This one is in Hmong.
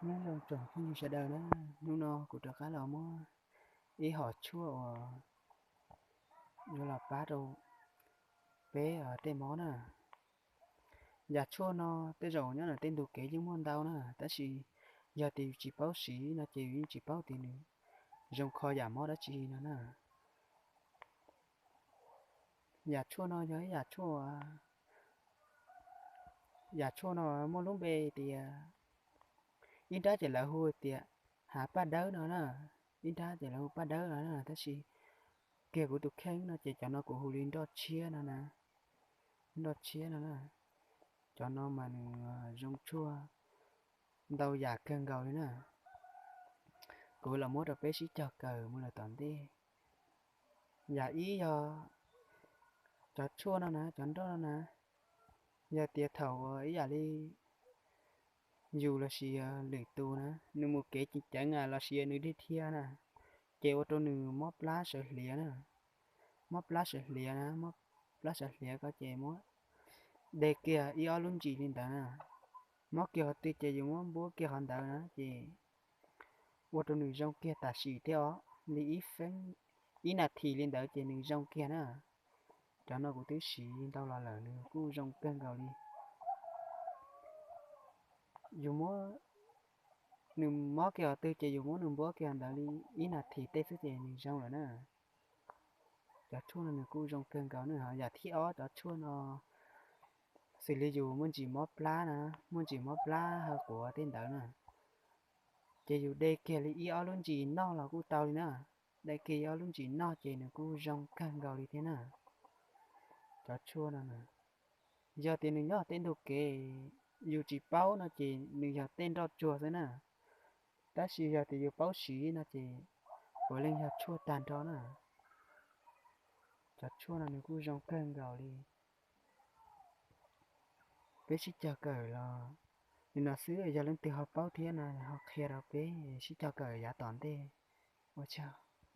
Nyob zoo tsoom phooj ywg sawv daws na, hnub no kuv rov qab los muab ib hom tshuaj uas yuav los pab rau peb tej mob na. Yam tshuaj no tej zaum nyob ntawm tej ntug kev yeej muaj ntau na, tab sis yog tias yus tsis paub siv no ces yus yeej tsis paub tias nws zoo kho yam mob dab tsi no na. Yam tshuaj no yog ib yam tshuaj, yam tshuaj no muaj lub npe tias, ib nrab ces lawv hu tias hav paj dawb no na, ib nrab ces lawv hu paj dawb no na, tab sis kiag kuv tus kheej no ces cov no kuv hu li nroj tshiab no na, nroj tshiab no na. Cov no mas nws zoo tshuaj ntau yam kawg nkaus li na. Kuv los muab rau peb sib cog kawm mus lawm tom ntej. Yam ib yog cov tshuaj no na, cov nroj no na, yog tias thaum ib yam li yus lossis lwm tus na, nws mus kev ceev ceev lossis nws dhia dhia na, ces ua rau nws mob plab sawv hliav na, mob plab sawv hliav na, mob plab sawv hliav ko ces muab de kiag ib ob lub ntsis li ntawd na, mob kiag qhov twg ces yus muab npuab kiag qhov ntawd na ces ua rau nws zoo kiag tam sim thiab os, li ib feeb, ib nas this li ntawd ces nws zoo kiag na. Cov no kuv twb siv ntau los lawm nws kuj zoo kawg nkaus li. Yus muab, nws mob kiag qhov twg ces yus muab nws npuab kiag ntawd li ib nas this tej xwb ces nws zoo lawm na. Cov tshuaj no nws kuj zoo kawg nkaus na. Yam thib ob cov tshuaj no xws li yus muaj ntsis mob plab na, muaj ntsis mob plab haw quav tej ntawd na, ces yus de kiag li ib ob lub ntsis noj los kuj tau li na. De kiag ib ob lub ntsis noj ces nws kuj zoo kawg nkaus li thiab na. Cov tshuaj no na, yog tias nws nyob tej ntug kev yus tsis paub no ces nws yog tej nroj tsuag xwb na, tab sis yog tias yus paub siv no ces puav leej yog tshuaj tag nrho na. Cov tshuaj no nws kuj zoo kawg nkaus li. Peb sib cog kawm los li no xwb, yog leej twg ho paub thiab no ho qhia rau peb sib cog kawm yav tom ntej. Ua tsaug.